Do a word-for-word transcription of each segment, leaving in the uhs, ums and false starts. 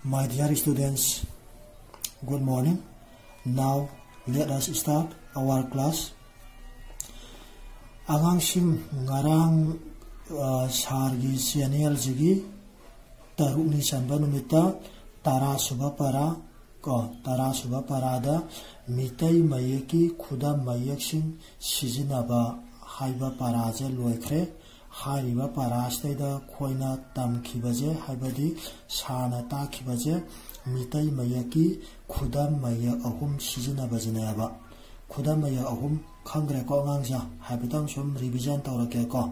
My dear students, good morning. Now let us start our class. ꯑꯉꯥꯡꯁꯤꯡ, ꯉꯔꯥꯡ ꯁꯥꯔꯒꯤ ꯆꯦꯅꯦꯜꯁꯤꯒꯤ ꯇꯔꯨꯛꯅꯤ ꯆꯟꯕ ꯅꯨꯃꯤꯠꯇ ꯇꯔꯥ ꯁꯨꯕ ꯄꯔꯥ ꯀꯣ, ꯇꯔꯥ ꯁꯨꯕ ꯄꯔꯥꯗ ꯃꯤꯇꯩ ꯃꯌꯦꯛꯀꯤ ꯈꯨꯗꯝ ꯃꯌꯦꯛꯁꯤꯡ ꯁꯤꯖꯤꯟꯅꯕ ꯍꯥꯏꯕ ꯄꯔꯥꯁꯦ ꯂꯣꯏꯈ꯭ꯔꯦ꯫ ꯍꯥꯏꯔꯤꯕ ꯄꯔꯥꯁꯤꯗꯩꯗ ꯑꯩꯈꯣꯏꯅ ꯇꯝꯈꯤꯕꯁꯦ, ꯍꯥꯏꯕꯗꯤ ꯁꯥꯔꯅ ꯇꯥꯛꯈꯤꯕꯁꯦ, ꯃꯤꯇꯩ ꯃꯌꯦꯛꯀꯤ ꯈꯨꯗꯝ ꯃꯌꯦꯛ ꯑꯍꯨꯝ ꯁꯤꯖꯤꯟꯅꯕꯁꯤꯅꯦꯕ꯫ ꯈꯨꯗꯝ ꯃꯌꯦꯛ ꯑꯍꯨꯝ ꯈꯪꯈ꯭ꯔꯦꯀꯣ ꯑꯉꯥꯡꯁꯦ? ꯍꯥꯏꯐꯦꯠꯇꯪ ꯁꯨꯝ ꯔꯤꯚꯤꯖꯟ ꯇꯧꯔꯛꯀꯦꯀꯣ꯫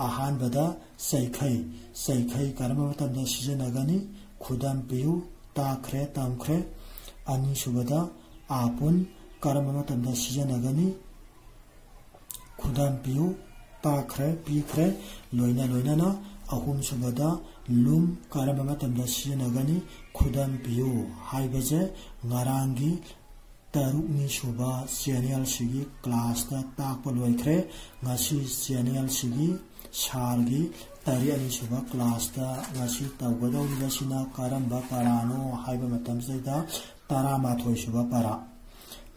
ꯑꯍꯥꯟꯕꯗ ꯆꯩꯈꯩ꯫ ꯆꯩꯈꯩ ꯀꯔꯝꯕ ꯃꯇꯝꯗ ꯁꯤꯖꯤꯟꯅꯒꯅꯤ? ꯈꯨꯗꯝ ꯄꯤꯌꯨ꯫ ꯇꯥꯛꯈ꯭ꯔꯦ, ꯇꯝꯈ꯭ꯔꯦ꯫ ꯑꯅꯤꯁꯨꯕꯗ ꯑꯥꯄꯨꯟ ꯀꯔꯝꯕ ꯃꯇꯝꯗ ꯁꯤꯖꯤꯟꯅꯒꯅꯤ? ꯈꯨꯗꯝ ꯄꯤꯌꯨ꯫ ꯇꯥꯛꯈ꯭ꯔꯦ, ꯄꯤꯈ꯭ꯔꯦ꯫ ꯂꯣꯏꯅ ꯂꯣꯏꯅꯅ ꯑꯍꯨꯝꯁꯨꯕꯗ ꯂꯨꯝ ꯀꯔꯝꯕ ꯃꯇꯝꯗ ꯁꯤꯖꯤꯟꯅꯒꯅꯤ? ꯈꯨꯗꯝ ꯄꯤꯌꯨ ꯍꯥꯏꯕꯁꯦ ꯉꯔꯥꯡꯒꯤ ꯇꯔꯨꯛꯅꯤ ꯁꯨꯕ ꯆꯦꯅꯦꯜꯁꯤꯒꯤ ꯀ꯭ꯂꯥꯁꯇ ꯇꯥꯛꯄ ꯂꯣꯏꯈ꯭ꯔꯦ꯫ ꯉꯁꯤ ꯆꯦꯅꯦꯜꯁꯤꯒꯤ, ꯁꯥꯔꯒꯤ ꯇꯔꯦꯠꯅꯤ ꯁꯨꯕ ꯀ꯭ꯂꯥꯁꯇ ꯉꯁꯤ ꯇꯧꯒꯗꯧꯔꯤꯕꯁꯤꯅ ꯀꯔꯝꯕ ꯄꯔꯥꯅꯣ ꯍꯥꯏꯕ ꯃꯇꯝꯁꯤꯗ ꯇꯔꯥꯃꯥꯊꯣꯏ ꯁꯨꯕ ꯄꯔꯥ꯫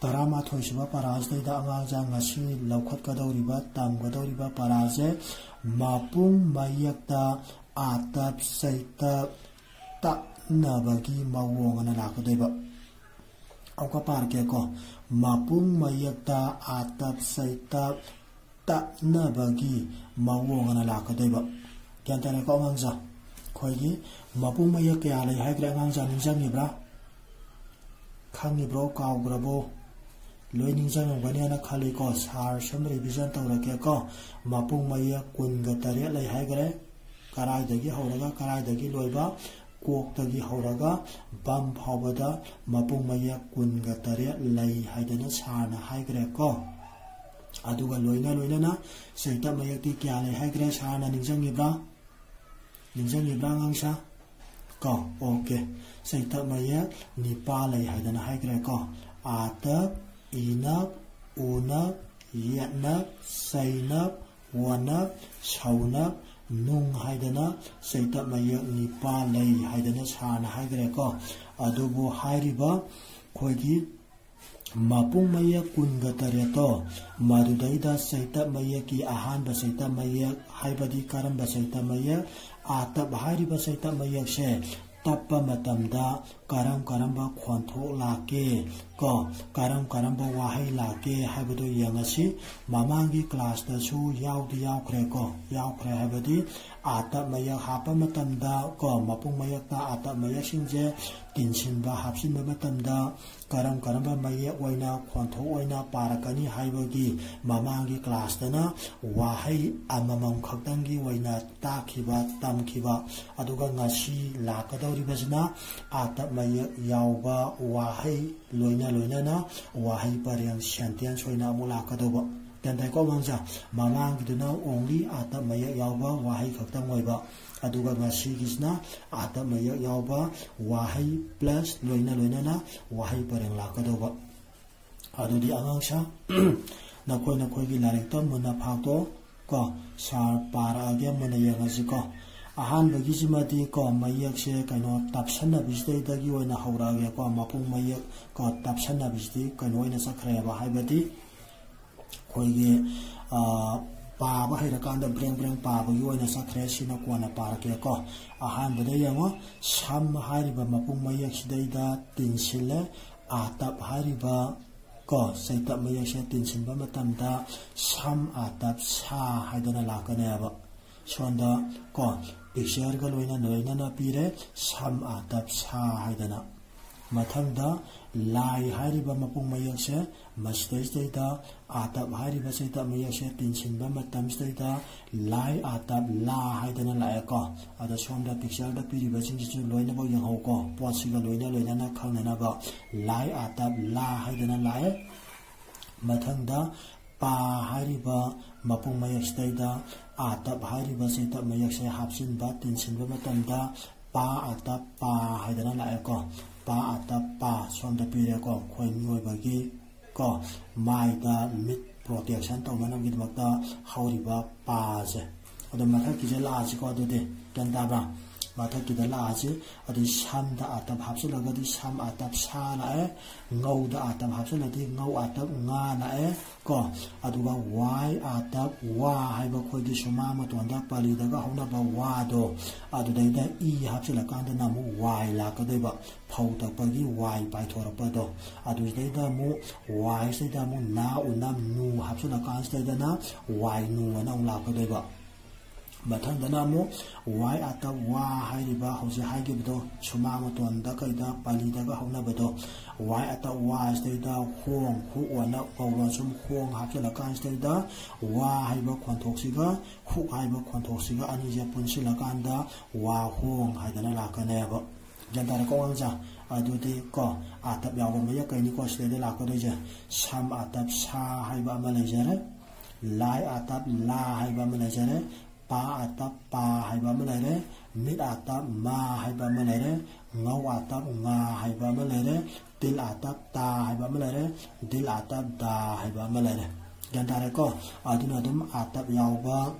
ꯇꯔꯥꯃꯥꯊꯣꯏ ꯁꯨꯕ ꯄꯔꯥꯁꯤꯗꯩꯗ ꯑꯉꯥꯡꯁꯥ ꯉꯁꯤ ꯂꯧꯈꯠꯀꯗꯧꯔꯤꯕ, ꯇꯝꯒꯗꯧꯔꯤꯕ ꯄꯔꯥꯁꯦ ꯃꯄꯨꯡ ꯃꯌꯦꯛꯇ ꯑꯥꯇꯞ ꯆꯩꯇꯞ ꯇꯠꯅꯕꯒꯤ ꯃꯑꯣꯡ ꯑꯅ ꯂꯥꯛꯀꯗꯣꯏꯕ꯫ ꯑꯃꯨꯛꯀ ꯄꯥꯔꯛꯀꯦꯀꯣ꯫ ꯃꯄꯨꯡ ꯃꯌꯦꯛꯇ ꯑꯥꯇꯞ ꯆꯩꯇꯞ ꯇꯠꯅꯕꯒꯤ ꯃꯑꯣꯡ ꯑꯅ ꯂꯥꯛꯀꯗꯣꯏꯕ꯫ ꯒ꯭ꯌꯥꯟ ꯇꯥꯔꯦꯀꯣ ꯑꯉꯥꯡꯁꯥ? ꯑꯩꯈꯣꯏꯒꯤ ꯃꯄꯨꯡ ꯃꯌꯦꯛ ꯀꯌꯥ ꯂꯩ ꯍꯥꯏꯈ꯭ꯔꯦ ꯑꯉꯥꯡꯁꯥ, ꯅꯤꯡꯁꯤꯡꯉꯤꯕ꯭ꯔꯥ? ꯈꯪꯉꯤꯕ꯭ꯔꯣ? ꯀꯥꯎꯈ꯭ꯔꯕꯣ? ꯂꯣꯏ ꯅꯤꯡꯁꯤꯡꯉꯝꯒꯅꯤ ꯍꯥꯏꯅ ꯈꯜꯂꯤꯀꯣ꯫ ꯁꯥꯔ ꯁꯨꯝ ꯔꯤꯚꯤꯖꯟ ꯇꯧꯔꯛꯀꯦꯀꯣ꯫ ꯃꯄꯨꯡ ꯃꯌꯦꯛ ꯀꯨꯟꯒ ꯇꯔꯦꯠ ꯂꯩ ꯍꯥꯏꯈ꯭ꯔꯦ꯫ ꯀꯔꯥꯏꯗꯒꯤ ꯍꯧꯔꯒ ꯀꯔꯥꯏꯗꯒꯤ ꯂꯣꯏꯕ? ꯀꯣꯛꯇꯒꯤ ꯍꯧꯔꯒ ꯕꯝ ꯐꯥꯎꯕꯗ ꯃꯄꯨꯡ ꯃꯌꯦꯛ ꯀꯨꯟꯒ ꯇꯔꯦꯠ ꯂꯩ ꯍꯥꯏꯗꯅ ꯁꯥꯔꯅ ꯍꯥꯏꯈ꯭ꯔꯦꯀꯣ꯫ ꯑꯗꯨꯒ ꯂꯣꯏꯅ ꯂꯣꯏꯅꯅ ꯆꯩꯇꯞ ꯃꯌꯦꯛꯇꯤ ꯀꯌꯥ ꯂꯩ ꯍꯥꯏꯈ꯭ꯔꯦ? ꯁꯥꯔꯅ ꯅꯤꯡꯁꯤꯡꯉꯤꯕ꯭ꯔꯥ? ꯅꯤꯡꯁꯤꯡꯉꯤꯕ꯭ꯔꯥ ꯑꯉꯥꯡꯁꯥ? ꯀꯣ, ꯑꯣꯀꯦ꯫ ꯆꯩꯇꯞ ꯃꯌꯦꯛ ꯅꯤꯄꯥꯜ ꯂꯩ ꯍꯥꯏꯗꯅ ꯍꯥꯏꯈ꯭ꯔꯦꯀꯣ꯫ ꯑꯥꯇꯞ, ꯏꯅꯞ, ꯎꯅꯞ, ꯌꯦꯠꯅꯞ, ꯆꯩꯅꯞ, ꯋꯥꯅꯞ, ꯁꯧꯅꯞ, ꯅꯨꯡ ꯍꯥꯏꯗꯅ ꯆꯩꯇꯞ ꯃꯌꯦꯛ ꯅꯤꯄꯥꯜ ꯂꯩ ꯍꯥꯏꯗꯅ ꯁꯥꯔꯅ ꯍꯥꯏꯈ꯭ꯔꯦꯀꯣ꯫ ꯑꯗꯨꯕꯨ ꯍꯥꯏꯔꯤꯕ ꯑꯩꯈꯣꯏꯒꯤ ꯃꯄꯨꯡ ꯃꯌꯦꯛ ꯀꯨꯟꯒ ꯇꯔꯦꯠꯇꯣ, ꯃꯗꯨꯗꯩꯗ ꯆꯩꯇꯞ ꯃꯌꯦꯛꯀꯤ ꯑꯍꯥꯟꯕ ꯆꯩꯇꯞ ꯃꯌꯦꯛ ꯍꯥꯏꯕꯗꯤ ꯀꯔꯝꯕ ꯆꯩꯇꯞ ꯃꯌꯦꯛ? ꯑꯥꯇꯞ ꯍꯥꯏꯔꯤꯕ ꯆꯩꯇꯞ ꯃꯌꯦꯛꯁꯦ ꯇꯞꯄ ꯃꯇꯝꯗ ꯀꯔꯝ ꯀꯔꯝꯕ ꯈꯣꯟꯊꯣꯛ ꯂꯥꯛꯀꯦ ꯀꯣ, ꯀꯔꯝ ꯀꯔꯝꯕ ꯋꯥꯍꯩ ꯂꯥꯛꯀꯦ ꯍꯥꯏꯕꯗꯨ ꯌꯦꯡꯉꯁꯤ꯫ ꯃꯃꯥꯡꯒꯤ ꯀ꯭ꯂꯥꯁꯇꯁꯨ ꯌꯥꯎꯗꯤ ꯌꯥꯎꯈ꯭ꯔꯦꯀꯣ, ꯌꯥꯎꯈ꯭ꯔꯦ ꯍꯥꯏꯕꯗꯤ ꯑꯥꯇꯞ ꯃꯌꯦꯛ ꯍꯥꯞꯄ ꯃꯇꯝꯗ ꯀꯣ, ꯃꯄꯨꯡ ꯃꯌꯦꯛꯇ ꯑꯥꯇꯞ ꯃꯌꯦꯛꯁꯤꯡꯁꯦ ꯇꯤꯟꯁꯤꯟꯕ, ꯍꯥꯞꯆꯤꯟꯕ ꯃꯇꯝꯗ ꯀꯔꯝ ꯀꯔꯝꯕ ꯃꯌꯦꯛ ꯑꯣꯏꯅ ꯈꯣꯟꯊꯣꯛ ꯑꯣꯏꯅ ꯄꯥꯔꯛꯀꯅꯤ ꯍꯥꯏꯕꯒꯤ ꯃꯃꯥꯡꯒꯤ ꯀ꯭ꯂꯥꯁꯇꯅ ꯋꯥꯍꯩ ꯑꯃꯃꯝ ꯈꯛꯇꯪꯒꯤ ꯑꯣꯏꯅ ꯇꯥꯛꯈꯤꯕ, ꯇꯝꯈꯤꯕ꯫ ꯑꯗꯨꯒ ꯉꯁꯤ ꯂꯥꯛꯀꯗꯧꯔꯤꯕꯁꯤꯅ ꯑꯥꯇꯞ ꯃꯌꯦꯛ ꯌꯥꯎꯕ ꯋꯥꯍꯩ ꯂꯣꯏꯅ ꯂꯣꯏꯅꯅ ꯋꯥꯍꯩ ꯄꯔꯦꯡ, ꯁꯦꯟꯇꯦꯟꯁ ꯑꯣꯏꯅ ꯑꯃꯨꯛ ꯂꯥꯛꯀꯗꯧꯕ꯫ ꯒ꯭ꯌꯥꯟ ꯇꯥꯏꯀꯣ ꯑꯉꯥꯡꯁꯥ? ꯃꯃꯥꯡꯒꯤꯗꯨꯅ only ꯑꯥꯇꯞ ꯃꯌꯦꯛ ꯌꯥꯎꯕ ꯋꯥꯍꯩ ꯈꯛꯇꯪ ꯑꯣꯏꯕ, ꯑꯗꯨꯒ ꯉꯁꯤꯒꯤꯁꯤꯅ ꯑꯥꯇꯞ ꯃꯌꯦꯛ ꯌꯥꯎꯕ ꯋꯥꯍꯩ plus ꯂꯣꯏꯅ ꯂꯣꯏꯅꯅ ꯋꯥꯍꯩ ꯄꯔꯦꯡ ꯂꯥꯛꯀꯗꯧꯕ꯫ ꯑꯗꯨꯗꯤ ꯑꯉꯥꯡꯁꯥ, ꯅꯈꯣꯏ ꯅꯈꯣꯏꯒꯤ ꯂꯥꯏꯔꯤꯛꯇ ꯃꯨꯟꯅ ꯐꯥꯛꯇꯣꯛꯑꯣ ꯀꯣ꯫ ꯁꯥꯔ ꯄꯥꯔꯛꯑꯒꯦ, ꯃꯨꯟꯅ ꯌꯦꯡꯉꯁꯤ ꯀꯣ꯫ ꯑꯍꯥꯟꯕꯒꯤꯁꯤꯃꯗꯤ ꯀꯣ, ꯃꯌꯦꯛꯁꯦ ꯀꯩꯅꯣ ꯇꯞꯁꯟꯅꯕꯤꯁꯤꯗꯩꯗꯒꯤ ꯑꯣꯏꯅ ꯍꯧꯔꯛꯑꯒꯦ ꯀꯣ꯫ ꯃꯄꯨꯡ ꯃꯌꯦꯛ ꯀꯣ, ꯇꯞꯁꯟꯅꯕꯤꯁꯤꯗꯤ ꯀꯩꯅꯣ ꯑꯣꯏꯅ ꯆꯠꯈ꯭ꯔꯦꯕ, ꯍꯥꯏꯕꯗꯤ ꯑꯩꯈꯣꯏꯒꯤ, ꯑ, ꯄꯥꯕ ꯍꯩꯔꯀꯥꯟꯗ ꯕ꯭ꯔꯦꯡ ꯕ꯭ꯔꯦꯡ ꯄꯥꯕꯒꯤ ꯑꯣꯏꯅ ꯆꯠꯈ꯭ꯔꯦ꯫ ꯁꯤꯅ ꯀꯣꯟꯅ ꯄꯥꯔꯛꯀꯦ ꯀꯣ꯫ ꯑꯍꯥꯟꯕꯗ ꯌꯦꯡꯉꯣ, ꯁꯝ ꯍꯥꯏꯔꯤꯕ ꯃꯄꯨꯡ ꯃꯌꯦꯛꯁꯤꯗꯩꯗ ꯇꯤꯟꯁꯤꯜꯂꯦ꯫ ꯑꯥꯇꯞ ꯍꯥꯏꯔꯤꯕ ꯀꯣ, ꯆꯩꯇꯞ ꯃꯌꯦꯛꯁꯦ ꯇꯤꯟꯁꯤꯟꯕ ꯃꯇꯝꯗ ꯁꯝ ꯑꯥꯇꯞ ꯁꯥ ꯍꯥꯏꯗꯅ ꯂꯥꯛꯀꯅꯦꯕ꯫ ꯁꯣꯝꯗ ꯀꯣ, ꯄꯤꯛꯆꯔꯒ ꯂꯣꯏꯅ ꯂꯣꯏꯅꯅ ꯄꯤꯔꯦ, ꯁꯝ ꯑꯥꯇꯞ ꯁꯥ ꯍꯥꯏꯗꯅ꯫ ꯃꯊꯪꯗ ꯂꯥꯏ ꯍꯥꯏꯔꯤꯕ ꯃꯄꯨꯡ ꯃꯌꯦꯛꯁꯦ, ꯃꯁꯤꯗꯩꯁꯤꯗꯩꯗ ꯑꯥꯇꯞ ꯍꯥꯏꯔꯤꯕ ꯆꯩꯇꯞ ꯃꯌꯦꯛꯁꯦ ꯇꯤꯟꯁꯤꯟꯕ ꯃꯇꯝꯁꯤꯗꯩꯗ ꯂꯥꯏ ꯑꯥꯇꯞ ꯂꯥ ꯍꯥꯏꯗꯅ ꯂꯥꯛꯑꯦꯀꯣ꯫ ꯑꯗꯣ ꯁꯣꯝꯗ ꯄꯤꯛꯆꯔꯗ ꯄꯤꯔꯤꯕꯁꯤꯡꯁꯤꯁꯨ ꯂꯣꯏꯅꯃꯛ ꯌꯦꯡꯍꯧꯀꯣ, ꯄꯣꯠꯁꯤꯒ ꯂꯣꯏꯅ ꯂꯣꯏꯅꯅ ꯈꯪꯅꯅꯕ꯫ ꯂꯥꯏ ꯑꯥꯇꯞ ꯂꯥ ꯍꯥꯏꯗꯅ ꯂꯥꯛꯑꯦ꯫ ꯃꯊꯪꯗ ꯄꯥ ꯍꯥꯏꯔꯤꯕ ꯃꯄꯨꯡ ꯃꯌꯦꯛꯁꯤꯗꯩꯗ ꯑꯥꯇꯞ ꯍꯥꯏꯔꯤꯕ ꯆꯩꯇꯞ ꯃꯌꯦꯛꯁꯦ ꯍꯥꯞꯆꯤꯟꯕ, ꯇꯤꯟꯁꯤꯟꯕ ꯃꯇꯝꯗ ꯄꯥ ꯑꯥꯇꯞ ꯄꯥ ꯍꯥꯏꯗꯅ ꯂꯥꯛꯑꯦꯀꯣ꯫ ꯄꯥ ꯑꯥꯇꯞ ꯄꯥ ꯁꯣꯝꯗ ꯄꯤꯔꯦꯀꯣ, ꯑꯩꯈꯣꯏ ꯃꯤꯑꯣꯏꯕꯒꯤ ꯀꯣ, ꯃꯥꯏꯗ ꯃꯤꯠ ꯄ꯭ꯔꯣꯇꯦꯛꯁꯟ ꯇꯧꯅꯅꯕꯒꯤꯗꯃꯛꯇ ꯍꯧꯔꯤꯕ ꯄꯥꯁꯦ꯫ ꯑꯗꯣ ꯃꯊꯛꯀꯤꯁꯦ ꯂꯥꯛꯑꯁꯤꯀꯣ꯫ ꯑꯗꯨꯗꯤ ꯒ꯭ꯌꯥꯟ ꯇꯥꯕ꯭ꯔꯥ? ꯃꯊꯛꯀꯤꯗ ꯂꯥꯛꯑꯁꯤ꯫ ꯑꯗꯨꯗꯤ ꯁꯝꯗ ꯑꯥꯇꯞ ꯍꯥꯞꯆꯤꯜꯂꯒꯗꯤ ꯁꯝ ꯑꯥꯇꯞ ꯁꯥ ꯂꯥꯛꯑꯦ꯫ ꯉꯧꯗ ꯑꯥꯇꯞ ꯍꯥꯞꯆꯤꯜꯂꯗꯤ ꯉꯧ ꯑꯥꯇꯞ ꯉꯥ ꯂꯥꯛꯑꯦ ꯀꯣ꯫ ꯑꯗꯨꯒ ꯋꯥꯏ ꯑꯥꯇꯞ ꯋꯥ ꯍꯥꯏꯕ ꯑꯩꯈꯣꯏꯒꯤ ꯁꯨꯃꯥꯡ ꯃꯇꯣꯟꯗ ꯄꯥꯂꯤꯗꯒ ꯍꯧꯅꯕ ꯋꯥꯗꯣ, ꯑꯗꯨꯗꯩꯗ ꯏ ꯍꯥꯞꯆꯤꯜꯂꯀꯥꯟꯗꯅ ꯑꯃꯨꯛ ꯋꯥꯏ ꯂꯥꯛꯀꯗꯣꯏꯕ꯫ ꯐꯧ ꯇꯛꯄꯒꯤ ꯋꯥꯏ ꯄꯥꯏꯊꯣꯔꯛꯄꯗꯣ꯫ ꯑꯗꯨꯗꯩꯗ ꯑꯃꯨꯛ ꯋꯥꯏꯁꯤꯗꯩꯗ ꯑꯃꯨꯛ ꯅꯥ ꯎꯅ ꯅꯨ ꯍꯥꯞꯆꯤꯜꯂꯀꯥꯟꯁꯤꯗꯩꯗꯅ ꯋꯥꯏ ꯅꯨ ꯑꯅ ꯑꯃꯨꯛ ꯂꯥꯛꯀꯗꯣꯏꯕ꯫ ꯃꯊꯪꯗꯅ ꯑꯃꯨꯛ ꯋꯥꯏ ꯑꯥꯇꯞ ꯋꯥ ꯍꯥꯏꯔꯤꯕ ꯍꯧꯖꯤꯛ ꯍꯥꯏꯈꯤꯕꯗꯣ, ꯁꯨꯃꯥꯡ ꯃꯇꯣꯟꯗ ꯀꯩꯗ ꯄꯥꯂꯤꯗꯒ ꯍꯧꯅꯕꯗꯣ, ꯋꯥꯏ ꯑꯥꯇꯞ ꯋꯥ ꯁꯤꯗꯩꯗ ꯍꯣꯡ ꯍꯨꯛ ꯑꯅ ꯀꯧꯕ ꯁꯨꯝ ꯍꯣꯡ ꯍꯥꯞꯆꯤꯜꯂꯀꯥꯟꯁꯤꯗꯩꯗ ꯋꯥ ꯍꯥꯏꯕ ꯈꯣꯟꯊꯣꯛꯁꯤꯒ ꯍꯨꯛ ꯍꯥꯏꯕ ꯈꯣꯟꯊꯣꯛꯁꯤꯒ ꯑꯅꯤꯁꯦ ꯄꯨꯟꯁꯤꯜꯂꯀꯥꯟꯗ ꯋꯥ ꯍꯣꯡ ꯍꯥꯏꯗꯅ ꯂꯥꯛꯀꯅꯦꯕ꯫ ꯒ꯭ꯌꯥꯟ ꯇꯥꯔꯦꯀꯣ ꯑꯉꯥꯡꯁꯥ? ꯑꯗꯨꯗꯤ ꯀꯣ, ꯑꯥꯇꯞ ꯌꯥꯎꯕ ꯃꯌꯦꯛ ꯀꯩꯅꯤꯀꯣ ꯁꯤꯗꯩꯗ ꯂꯥꯛꯀꯗꯣꯏꯁꯦ? ꯁꯝ ꯑꯥꯇꯞ ꯁꯥ ꯍꯥꯏꯕ ꯑꯃ ꯂꯩꯖꯔꯦ, ꯂꯥꯏ ꯑꯥꯇꯞ ꯂꯥ ꯍꯥꯏꯕ ꯑꯃ ꯂꯩꯖꯔꯦ, ꯄꯥ ꯑꯥꯇꯞ ꯄꯥ ꯍꯥꯏꯕ ꯑꯃ ꯂꯩꯔꯦ, ꯃꯤꯠ ꯑꯥꯇꯞ ꯃꯥ ꯍꯥꯏꯕ ꯑꯃ ꯂꯩꯔꯦ, ꯉꯧ ꯑꯥꯇꯞ ꯉꯥ ꯍꯥꯏꯕ ꯑꯃ ꯂꯩꯔꯦ, ꯇꯤꯜ ꯑꯥꯇꯞ ꯇꯥ ꯍꯥꯏꯕ ꯑꯃ ꯂꯩꯔꯦ, ꯗꯤꯜ ꯑꯥꯇꯞ ꯗꯥ ꯍꯥꯏꯕ ꯑꯃ ꯂꯩꯔꯦ꯫ ꯒ꯭ꯌꯥꯟ ꯇꯥꯔꯦꯀꯣ? ꯑꯗꯨꯅ ꯑꯗꯨꯝ ꯑꯥꯇꯞ ꯌꯥꯎꯕ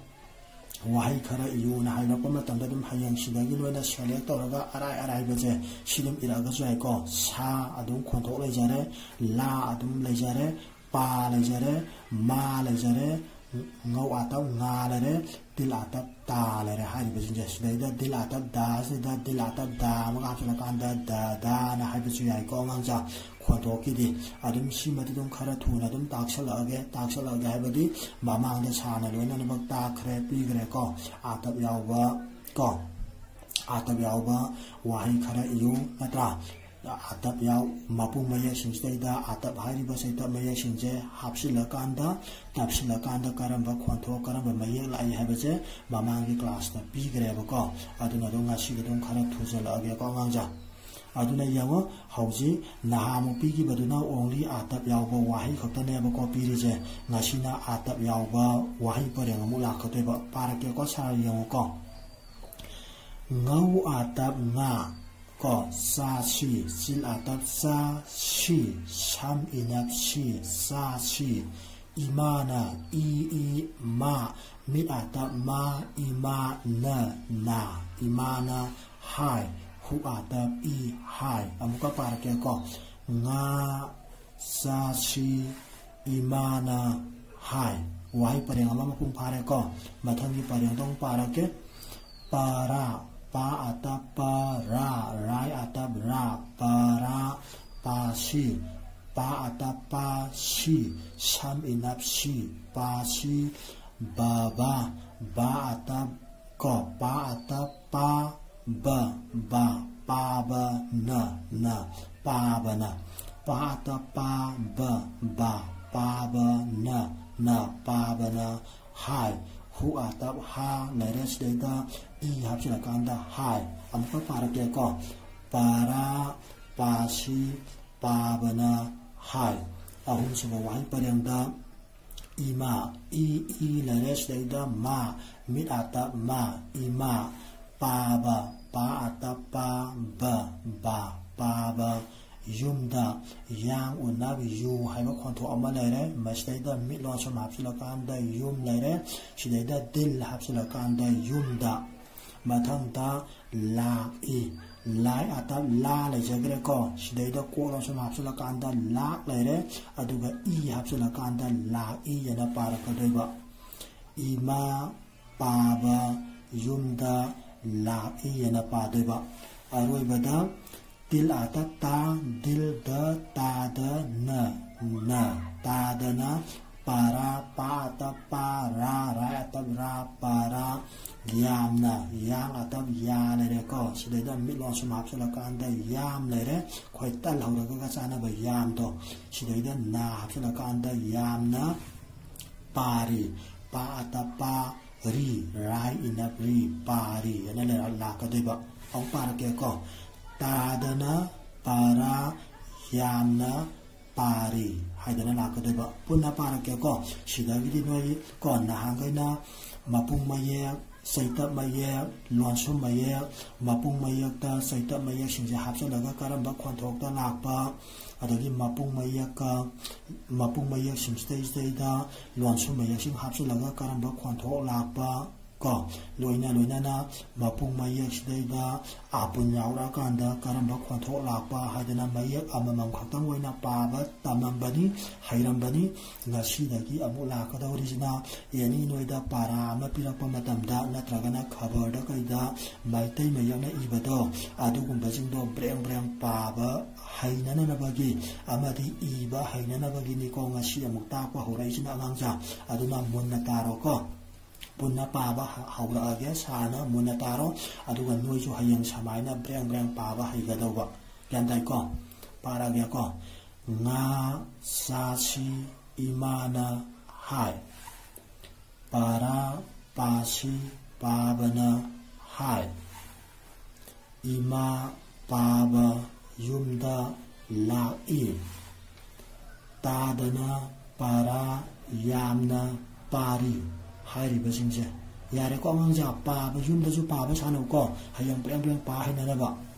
ꯋꯥꯍꯩ ꯈꯔ ꯏꯌꯨꯅ ꯍꯥꯏꯔꯛꯄ ꯃꯇꯝꯗ ꯑꯗꯨꯝ ꯍꯌꯦꯡ ꯁꯤꯗꯒꯤ ꯅꯣꯏꯅ select ꯇꯧꯔꯒ ꯑꯔꯥꯏ ꯑꯔꯥꯏꯕꯁꯦ ꯁꯤ ꯑꯗꯨꯝ ꯏꯔꯛꯑꯒꯁꯨ ꯌꯥꯏꯀꯣ꯫ ꯁꯥ ꯑꯗꯨꯝ ꯈꯣꯟꯊꯣꯛ ꯂꯩꯖꯔꯦ, ꯂꯥ ꯑꯗꯨꯝ ꯂꯩꯖꯔꯦ, ꯄꯥ ꯂꯩꯖꯔꯦ, ꯃꯥ ꯂꯩꯖꯔꯦ, ꯉꯧ ꯑꯥꯇꯞ ꯉꯥ ꯂꯩꯔꯦ, ꯇꯤꯜ ꯑꯥꯇꯞ ꯇꯥ ꯂꯩꯔꯦ꯫ ꯍꯥꯏꯔꯤꯕꯁꯤꯡꯁꯦ ꯁꯤꯗꯩꯗ ꯗꯤꯜ ꯑꯥꯇꯞ ꯗꯥ ꯁꯤꯗ ꯗꯤꯜ ꯑꯥꯇꯞ ꯗꯥ ꯑꯃꯒ ꯍꯥꯞꯆꯤꯜꯂꯀꯥꯟꯗ ꯗ ꯗꯥꯅ ꯍꯥꯏꯕꯁꯨ ꯌꯥꯏꯀꯣ ꯑꯉꯥꯡꯁꯥ꯫ ꯈꯣꯟꯊꯣꯛꯀꯤꯗꯤ ꯑꯗꯨꯝ ꯁꯤꯃꯗꯤ ꯑꯗꯨꯝ ꯈꯔ ꯊꯨꯅ ꯑꯗꯨꯝ ꯇꯥꯛꯁꯜꯂꯛꯑꯒꯦ꯫ ꯇꯥꯛꯁꯜꯂꯛꯑꯒꯦ ꯍꯥꯏꯕꯗꯤ ꯃꯃꯥꯡꯗ ꯁꯥꯔꯅ ꯂꯣꯏꯅꯃꯛ ꯇꯥꯛꯈ꯭ꯔꯦ, ꯄꯤꯈ꯭ꯔꯦꯀꯣ꯫ ꯑꯥꯇꯞ ꯌꯥꯎꯕ ꯀꯣ, ꯑꯥꯇꯞ ꯌꯥꯎꯕ ꯋꯥꯍꯩ ꯈꯔ ꯏꯌꯨ, ꯅꯠꯇ꯭ꯔꯥ? ꯑꯥꯇꯞ ꯌꯥꯎ, ꯃꯄꯨꯡ ꯃꯌꯦꯛꯁꯤꯡꯁꯤꯗꯩꯗ ꯑꯥꯇꯞ ꯍꯥꯏꯔꯤꯕ ꯆꯩꯇꯞ ꯃꯌꯦꯛꯁꯤꯡꯁꯦ ꯍꯥꯞꯆꯤꯜꯂꯀꯥꯟꯗ, ꯇꯞꯁꯤꯜꯂꯀꯥꯟꯗ ꯀꯔꯝꯕ ꯈꯣꯟꯊꯣꯛ, ꯀꯔꯝꯕ ꯃꯌꯦꯛ ꯂꯥꯛꯏ ꯍꯥꯏꯕꯁꯦ ꯃꯃꯥꯡꯒꯤ classꯇ ꯄꯤꯈ꯭ꯔꯦꯕꯀꯣ꯫ ꯑꯗꯨꯅ ꯑꯗꯨꯝ ꯉꯁꯤꯒꯤ ꯑꯗꯨꯝ ꯈꯔ ꯊꯨꯖꯜꯂꯛꯑꯒꯦꯀꯣ ꯑꯉꯥꯡꯁꯥ꯫ ꯑꯗꯨꯅ ꯌꯦꯡꯉꯣ, ꯍꯧꯖꯤꯛ ꯅꯍꯥꯟꯃꯨꯛ ꯄꯤꯈꯤꯕꯗꯨꯅ only ꯑꯥꯇꯞ ꯌꯥꯎꯕ ꯋꯥꯍꯩ ꯈꯛꯇꯅꯦꯕꯀꯣ ꯄꯤꯔꯤꯁꯦ꯫ ꯉꯁꯤꯅ ꯑꯥꯇꯞ ꯌꯥꯎꯕ ꯋꯥꯍꯩ ꯄꯔꯦꯡ ꯑꯃꯨꯛ ꯂꯥꯛꯀꯗꯣꯏꯕ꯫ ꯄꯥꯔꯛꯀꯦꯀꯣ ꯁꯥꯔ, ꯌꯦꯡꯉꯨꯀꯣ꯫ ꯉꯧ ꯑꯥꯇꯞ ꯉꯥ ꯀꯣ, ꯆꯥꯁꯤ꯫ ꯆꯤꯜ ꯑꯥꯇꯞ ꯆꯥ ꯁꯤ꯫ ꯁꯝ ꯏꯅꯞ ꯁꯤ꯫ ꯆꯥꯁꯤ꯫ ꯏꯃꯥꯅ, ꯏ, ꯏ, ꯃꯥ, ꯃꯤꯠ ꯑꯥꯇꯞ ꯃꯥ, ꯏꯃꯥꯅ, ꯅ, ꯏꯃꯥꯅ ꯍꯥꯏ, ꯍꯨꯛ ꯑꯥꯇꯞ ꯏ, ꯍꯥꯏ꯫ ꯑꯃꯨꯛꯀ ꯄꯥꯔꯛꯀꯦꯀꯣ꯫ ꯉꯥ ꯆꯥꯁꯤ, ꯏꯃꯥꯅ ꯍꯥꯏ꯫ ꯋꯥꯍꯩ ꯄꯔꯦꯡ ꯑꯃ ꯃꯄꯨꯡ ꯐꯥꯔꯦꯀꯣ꯫ ꯃꯊꯪꯒꯤ ꯄꯔꯦꯡꯗꯣ ꯑꯃꯨꯛ ꯄꯥꯔꯛꯀꯦ꯫ ꯄꯔꯥ, ꯄꯥ ꯑꯥꯇꯞ ꯄ, ꯔꯥ, ꯔꯥꯏ ꯑꯥꯇꯞ ꯔꯥ, ꯄꯔꯥ, ꯄꯥꯁꯤ, ꯄꯥ ꯑꯥꯇꯞ ꯄꯥ, ꯁꯤ, ꯁꯝ ꯏꯅꯞ ꯁꯤ, ꯄꯥꯁꯤ, ꯕꯕꯥ, ꯕꯥ ꯑꯥꯇꯞ ꯀꯣ, ꯄꯥ ꯑꯥꯇꯞ ꯄꯥ, ꯕ, ꯕꯥ, ꯄꯥꯕꯅ, ꯅ, ꯄꯥꯕꯅ, ꯄꯥ ꯑꯥꯇꯞ ꯄꯥ, ꯕ, ꯕꯥ, ꯄꯥꯕꯅ, ꯅ, ꯄꯥꯕꯅ ꯍꯥꯏ꯫ ꯍꯨꯛ ꯑꯥꯇꯞ ꯍꯥ ꯂꯩꯔꯦ꯫ ꯁꯤꯗꯩꯗ ꯏ ꯍꯥꯞꯆꯤꯜꯂꯀꯥꯟꯗ ꯍꯥꯏ꯫ ꯑꯃꯨꯛꯀ ꯄꯥꯔꯛꯀꯦꯀꯣ꯫ ꯄꯔꯥ, ꯄꯥꯁꯤ, ꯄꯥꯕꯅ ꯍꯥꯏ꯫ ꯑꯍꯨꯝꯁꯨꯕ ꯋꯥꯍꯩ ꯄꯔꯦꯡꯗ ꯏꯃꯥ, ꯏ, ꯏ ꯂꯩꯔꯦ꯫ ꯁꯤꯗꯩꯗ ꯃꯥ, ꯃꯤꯠ ꯑꯥꯇꯞ ꯃꯥ, ꯏꯃꯥ, ꯄꯥꯕ, ꯄꯥ ꯑꯥꯇꯞ ꯄꯥ, ꯕ, ꯕꯥ, ꯄꯥꯕ, ꯌꯨꯝꯗ, ꯌꯥꯡ ꯎꯅꯞ ꯌꯨ ꯍꯥꯏꯕ ꯈꯣꯟꯊꯣꯛ ꯑꯃ ꯂꯩꯔꯦ꯫ ꯃꯁꯤꯗꯩꯗ ꯃꯤꯠ ꯂꯣꯟꯁꯨꯝ ꯍꯥꯞꯆꯤꯜꯂꯀꯥꯟꯗ ꯌꯨꯝ ꯂꯩꯔꯦ꯫ ꯁꯤꯗꯩꯗ ꯗꯤꯜ ꯍꯥꯞꯆꯤꯜꯂꯀꯥꯟꯗ ꯌꯨꯝꯗ꯫ ꯃꯊꯪꯗ ꯂꯥꯛꯏ꯫ ꯂꯥꯏ ꯑꯥꯇꯞ ꯂꯥ ꯂꯩꯖꯈ꯭ꯔꯦꯀꯣ꯫ ꯁꯤꯗꯩꯗ ꯀꯣꯛ ꯂꯣꯟꯁꯨꯝ ꯍꯥꯞꯆꯤꯜꯂꯀꯥꯟꯗ ꯂꯥꯛ ꯂꯩꯔꯦ꯫ ꯑꯗꯨꯒ ꯏ ꯍꯥꯞꯆꯤꯜꯂꯀꯥꯟꯗ ꯂꯥꯛꯏ ꯑꯅ ꯄꯥꯔꯛꯀꯗꯣꯏꯕ꯫ ꯏꯃꯥ ꯄꯥꯕ ꯌꯨꯝꯗ ꯂꯥꯛꯏ ꯑꯅ ꯄꯥꯗꯣꯏꯕ꯫ ꯑꯔꯣꯏꯕꯗ ꯇꯤꯜ ꯑꯥꯇꯞ ꯇꯥ, ꯗꯤꯜ ꯗ, ꯇꯥꯗ ꯅ, ꯅ, ꯇꯥꯗꯅ ꯄꯥꯔꯥ, ꯄꯥ ꯑꯥꯇꯞ ꯄꯥ, ꯔꯥ, ꯔꯥꯏ ꯑꯥꯇꯞ ꯔꯥ, ꯄꯥꯔꯥ, ꯌꯥꯝꯅ, ꯌꯥꯡ ꯑꯥꯇꯞ ꯌꯥ ꯂꯩꯔꯦꯀꯣ꯫ ꯁꯤꯗꯩꯗ ꯃꯤꯠ ꯂꯣꯟꯁꯨꯝ ꯍꯥꯞꯆꯤꯜꯂꯀꯥꯟꯗ ꯌꯥꯝ ꯂꯩꯔꯦ꯫ ꯑꯩꯈꯣꯏ ꯇꯜ ꯍꯧꯔꯒꯒ ꯆꯥꯅꯕ ꯌꯥꯝꯗꯣ꯫ ꯁꯤꯗꯩꯗ ꯅꯥ ꯍꯥꯞꯆꯤꯜꯂꯀꯥꯟꯗ ꯌꯥꯝꯅ ꯄꯥꯔꯤ꯫ ꯄꯥ ꯑꯥꯇꯞ ꯄꯥ, ꯔꯤ, ꯔꯥꯏ ꯏꯅꯞ ꯔꯤ, ꯄꯥꯔꯤ ꯑꯅ ꯂꯩꯔ ꯂꯥꯛꯀꯗꯣꯏꯕ꯫ ꯑꯃꯨꯛ ꯄꯥꯔꯛꯀꯦꯀꯣ꯫ ꯇꯥꯗꯅ ꯄꯥꯔꯥ, ꯌꯥꯝꯅ ꯄꯥꯔꯤ ꯍꯥꯏꯗꯅ ꯂꯥꯛꯀꯗꯣꯏꯕ꯫ ꯄꯨꯟꯅ ꯄꯥꯔꯛꯀꯦꯀꯣ꯫ ꯁꯤꯗꯒꯤꯗꯤ ꯅꯣꯏ ꯀꯣ ꯅꯍꯥꯟꯈꯩꯅ ꯃꯄꯨꯡ ꯃꯌꯦꯛ, ꯆꯩꯇꯞ ꯃꯌꯦꯛ, ꯂꯣꯟꯁꯨꯝ ꯃꯌꯦꯛ, ꯃꯄꯨꯡ ꯃꯌꯦꯛꯇ ꯆꯩꯇꯞ ꯃꯌꯦꯛꯁꯤꯡꯁꯦ ꯍꯥꯞꯆꯤꯜꯂꯒ ꯀꯔꯝꯕ ꯈꯣꯟꯊꯣꯛꯇ ꯂꯥꯛꯄ, ꯑꯗꯒꯤ ꯃꯄꯨꯡ ꯃꯌꯦꯛꯀ ꯃꯄꯨꯡ ꯃꯌꯦꯛꯁꯤꯡꯁꯤꯗꯩꯁꯤꯗꯩꯗ ꯂꯣꯟꯁꯨꯝ ꯃꯌꯦꯛꯁꯤꯡ ꯍꯥꯞꯆꯤꯜꯂꯒ ꯀꯔꯝꯕ ꯈꯣꯟꯊꯣꯛ ꯂꯥꯛꯄ ꯀꯣ, ꯂꯣꯏꯅ ꯂꯣꯏꯅꯅ ꯃꯄꯨꯡ ꯃꯌꯦꯛꯁꯤꯗꯩꯗ ꯑꯥꯄꯨꯟ ꯌꯥꯎꯔꯛꯑꯀꯥꯟꯗ ꯀꯔꯝꯕ ꯈꯣꯟꯊꯣꯛ ꯂꯥꯛꯄ ꯍꯥꯏꯗꯅ ꯃꯌꯦꯛ ꯑꯃꯃꯝ ꯈꯛꯇꯪ ꯑꯣꯏꯅ ꯄꯥꯕ ꯇꯝꯃꯝꯕꯅꯤ, ꯍꯩꯔꯝꯕꯅꯤ꯫ ꯉꯁꯤꯗꯒꯤ ꯑꯃꯨꯛ ꯂꯥꯛꯀꯗꯧꯔꯤꯁꯤꯅ ꯑꯦꯅꯤ ꯅꯣꯏꯗ ꯄꯥꯔꯥ ꯑꯃ ꯄꯤꯔꯛꯄ ꯃꯇꯝꯗ ꯅꯠꯇ꯭ꯔꯒꯅ ꯈꯕꯔꯗ ꯀꯩꯗ ꯃꯩꯇꯩ ꯃꯌꯦꯛꯅ ꯏꯕꯗꯣ, ꯑꯗꯨꯒꯨꯝꯕꯁꯤꯡꯗꯣ ꯕ꯭ꯔꯦꯡ ꯕ꯭ꯔꯦꯡ ꯄꯥꯕ ꯍꯩꯅꯅꯕꯒꯤ ꯑꯃꯗꯤ ꯏꯕ ꯍꯩꯅꯅꯕꯒꯤꯅꯤꯀꯣ ꯉꯁꯤ ꯑꯃꯨꯛ ꯇꯥꯛꯄ ꯍꯧꯔꯛꯏꯁꯤꯅ ꯑꯉꯥꯡꯁꯥ꯫ ꯑꯗꯨꯅ ꯃꯨꯟꯅ ꯇꯥꯔꯣꯀꯣ꯫ ꯄꯨꯟꯅ ꯄꯥꯕ ꯍ-, ꯍꯧꯔꯛꯑꯒꯦ꯫ ꯁꯥꯔꯅ ꯃꯨꯟꯅ ꯇꯥꯔꯣ꯫ ꯑꯗꯨꯒ ꯅꯣꯏꯁꯨ ꯍꯌꯦꯡ ꯁꯨꯃꯥꯏꯅ ꯕ꯭ꯔꯦꯡ ꯕ꯭ꯔꯦꯡ ꯄꯥꯕ ꯍꯩꯒꯗꯧꯕ꯫ ꯒ꯭ꯌꯥꯟ ꯇꯥꯏꯀꯣ? ꯄꯥꯔꯛꯑꯒꯦꯀꯣ꯫ ꯉꯥ ꯆꯥꯁꯤ ꯏꯃꯥꯅ ꯍꯥꯏ꯫ ꯄꯥꯔꯥ ꯄꯥꯁꯤ ꯄꯥꯕꯅ ꯍꯥꯏ꯫ ꯏꯃꯥ ꯄꯥꯕ ꯌꯨꯝꯗ ꯂꯥꯛꯏ꯫ ꯇꯥꯗꯅ ꯄꯥꯔꯥ ꯌꯥꯝꯅ ꯄꯥꯔꯤ ꯍꯥꯏꯔꯤꯕꯁꯤꯡꯁꯦ꯫ ꯌꯥꯔꯦꯀꯣ ꯑꯉꯥꯡꯁꯦ? ꯄꯥꯕ, ꯌꯨꯝꯗꯁꯨ ꯄꯥꯕ ꯁꯥꯟꯅꯧꯀꯣ꯫ ꯍꯌꯦꯡ ꯄ꯭ꯔꯦꯡ ꯄ꯭ꯔꯦꯡ ꯄꯥ ꯍꯩꯅꯅꯕ꯫